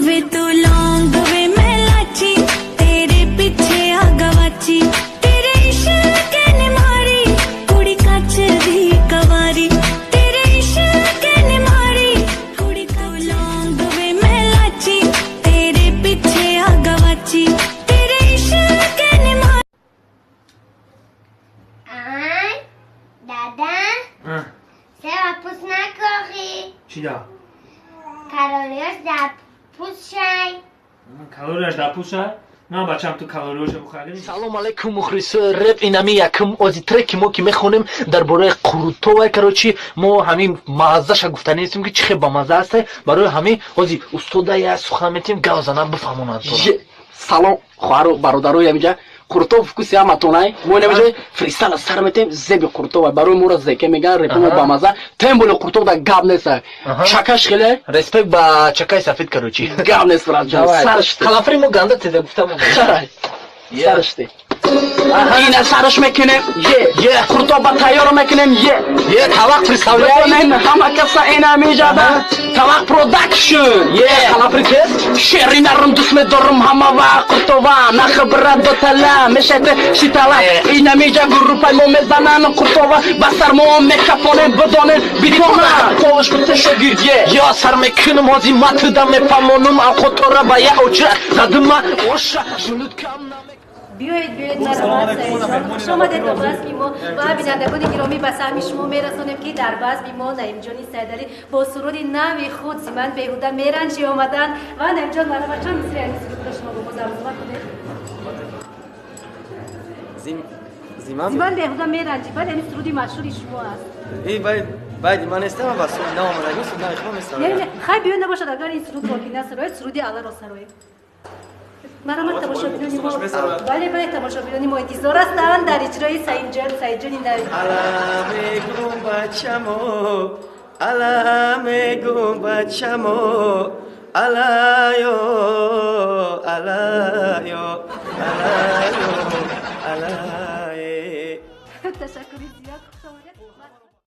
ਵੇ ਤੂੰ ਲੌਂਗ ਵੇ ਮੈਂ ਲਾਚੀ, ਤੇਰੇ ਪਿੱਛੇ ਆ ਗਵਾਚੀ, ਤੇਰੇ ਇਸ਼ਕ ਨੇ ਮਾਰੀ ਕੁੜੀ ਕੱਚ ਦੀ ਕਵਾਰੀ, ਤੇਰੇ ਇਸ਼ਕ ਨੇ ਮਾਰੀ ਕੁੜੀ ਤੂੰ ਲੌਂਗ ਵੇ ਮੈਂ ਲਾਚੀ, ਤੇਰੇ ਪਿੱਛੇ ਆ ਗਵਾਚੀ, ਤੇਰੇ ਇਸ਼ਕ ਨੇ ਮਾਰੀ। Ай, дада, сева пус накорӣ. Чӣ да? Калориёш дар пӯстшай. Калорияш дар пӯстшай? На, бачам, ту калориёша бухарӣ. Салом алейкум, мухлисои реп. Инами якум ози треки мо, ки мехонем дар бораи қурутова. Короче, мо ҳамин маззаша гуфта нестем, ки чӣ хел бамазза аста. Барои ҳамин ози устода я сухан метем, гав зана бифаҳмонад. Салом, хоҳару бародарои, ҳамиҷа қурутов вкуси ҳаматонай. Мо инамиҷа фристайла сар метем, зеби қурутова барои моро зеке меган, репо мо бамаза, тем более қурутов да гап неста, чакаш хеле. Респект ба чакаи сафед, короче. Гап нест, братҷон, саршти. Қаламфири мо ганда теда гуфтам. Саршти, ина сарш мекунем, е қурутов ба тайёр мекунем, е. Е, тавақ представляем. Ҳама каса инамиҷада Тавақ Продакшн. Е, қаламфири тез. Шери нарм дӯст медорам ҳама вақт қуртова, нахи брат дотала мешайте шитала. Инамиҷа группаи мо мезанан қуртова, ба сар мо мекафонем, бидонем битона полиш куте шогирд, е. Ё, сар мекунам ҳози, матда мефаҳмонам, авқотора ба я оча задима оша желудкам. Биёед, биёед, марҳамат, Саидҷон, хуш омадед ба базми мо. Ва бинандагони гиромӣ, ба саҳми шумо мерасонем, ки дар базми мо Наимҷони Сайдалӣ бо суруди нави худ «Зиман беҳуда меранҷӣ» омаданд. Ва Наимҷон, марҳамат, чанд мисри ани сурудро шумо бо мо замзума кунед. «Зиман беҳуда меранҷӣ», бале, ани суруди машҳури шумо аст. Байди ман нестам, ба суруди нав омадагӣ, суруди нави худам месароям. Хай, биё, набошад, агар ин сурудро ки насароед, суруди Алларо сароед. Марҳамат, тамошобинони мо, бале, бале, тамошобинони мо интизор ҳастанд дар иҷрои Саидҷон, Саидҷони нави. Ала мегум бачамо, ала мегум бачамо, алайо, алайо, алайо, алай. Ташаккури зиёд.